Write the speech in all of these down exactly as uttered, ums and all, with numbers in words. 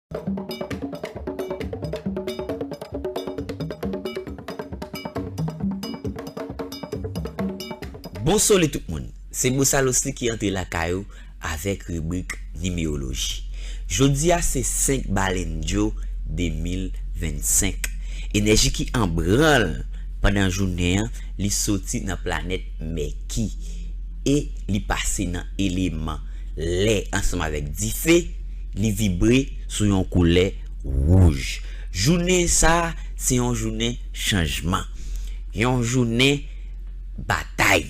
Bonswa tout moun, se Bosalosli ki antre lakay ou avèk ribrik nimeroloji. Jodi a se senk Balendjo de mil vennsenk. Enèji ki an branl pandan jounen an, li soti nan planèt Mèki e li pase nan eleman lè ansanm avèk dife, li vibre sou yon koulè wouj. Jounen sa a, se yon jounen chanjman, yon jounen batay,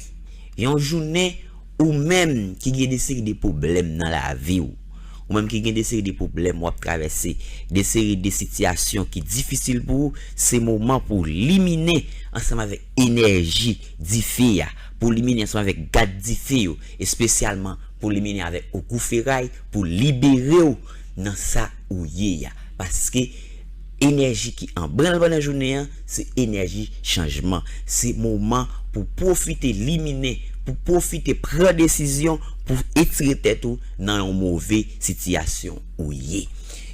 yon jounen ou menm ki gen de seri de pwoblèm nan lavi w, ou menm ki gen de seri de pwoblèm w ap travèse, de seri de sitiyasyon ki difisil pou ou, se moman pou w limine ansanm avèk enèji dife a, pou w limine ansanm avèk gad dife yo, espesyalman pou w limine avèk ogou feray, pou w libere w nan sa ou ye a. Paske enèji ki an branl pandan jounen an, se enèji chanjman. Se moman pou pwofite limine, pou pwofite pran desizyon, pou etire tèt ou nan yon move sitiyasyon ou ye.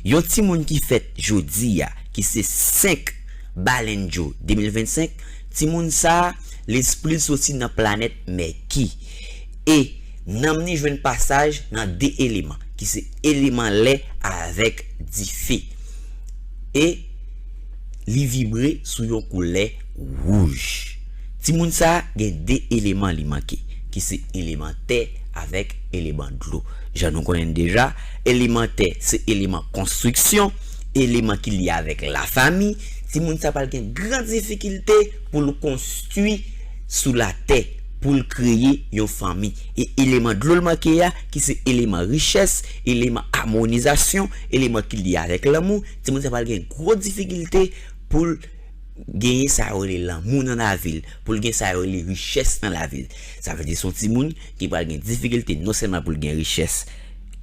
Yon timoun ki fèt jodi a, ki se senk Balendjo de mil vennsenk, timoun sa a, lespri l soti nan planèt Mèki. E nanm li jwenn pasaj nan de eleman, ki se eleman lè avèk dife. E li vibre sou yon koulè wouj. Timoun sa a gen de eleman li manke, ki se eleman tè avèk eleman dlo. Jan nou konnen deja, eleman tè se eleman konstriksyon, eleman ki lye avèk lafanmi. Timoun sa a pral gen gran difikilte pou l konstwi sou latè, pou l kreye yon fanmi. E eleman dlo l manke a, ki se eleman richès, eleman amonizasyon, eleman ki lye avèk lanmou, timoun sa a pral gen gwo difikilte pou l genyen sa yo rele lanmou nan lavi l, pou l gen sa yo rele richès nan lavi l. Sa vle di se yon timoun ki pral gen difikilte non sèlman pou l gen richès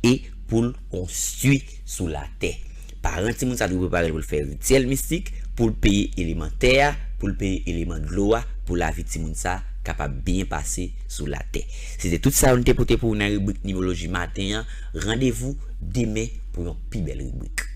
e pou l konstwi sou latè. Paran timoun sa dwe prepare l pou l fè rityèl mistik, pou l peye eleman tè a, pou l peye eleman dlo a, pou lavi timoun sa kapab byen pase sou latè. Se te tout sa nou te pote pou ou nan ribrik nimeroloji maten an. Randevou demen pou yon pi bèl ribrik.